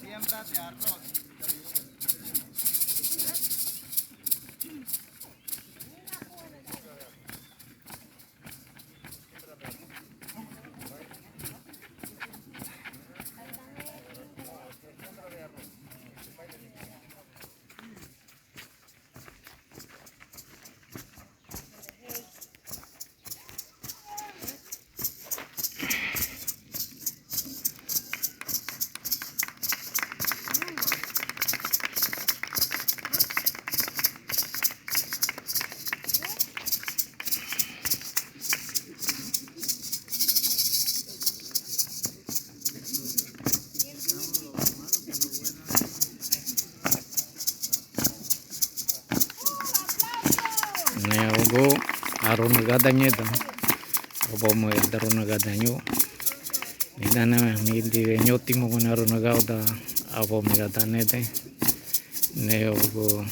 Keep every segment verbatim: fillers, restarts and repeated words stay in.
Siembra de arroz. Ne ogo arunagada ñeda. Obo me da arunagada ño. Ni dane me di ño timo gone arunagada. Obo me da dane de. Ne ogo.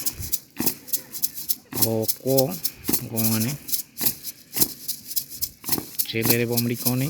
Ogo gone. Chelere bomrikoni.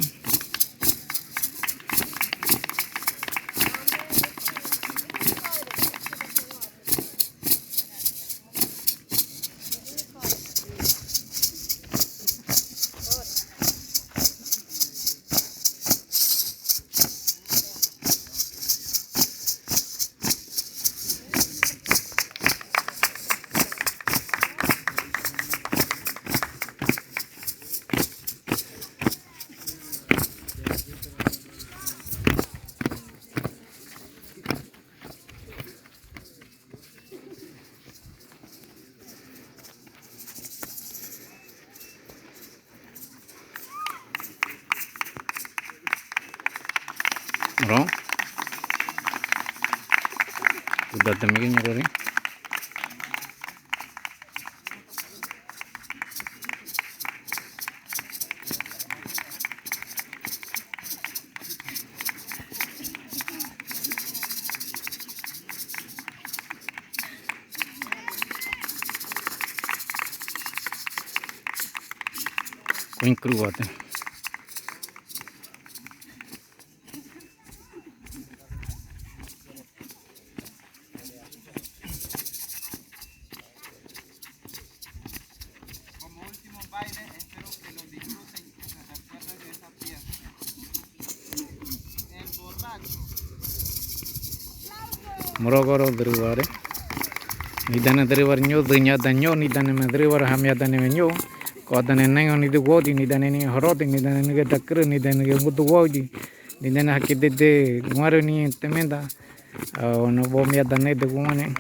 Oro. Udah demi ke nyerori. Kuenkruwate. Como último baile, espero que lo disfruten y que se recuerden de esa fiesta. El borracho. Morogoro dürüware. Nidane dürüware ño, dünyada ño, nidane me dürüware hamyadane me ño. Koadane neño niduwodi, nidane niño horodi, nidane nige dakürü, nidane nige muduwodi. Nidane haki dede, guarü ni temenda. Ao no bo miyadane de guane.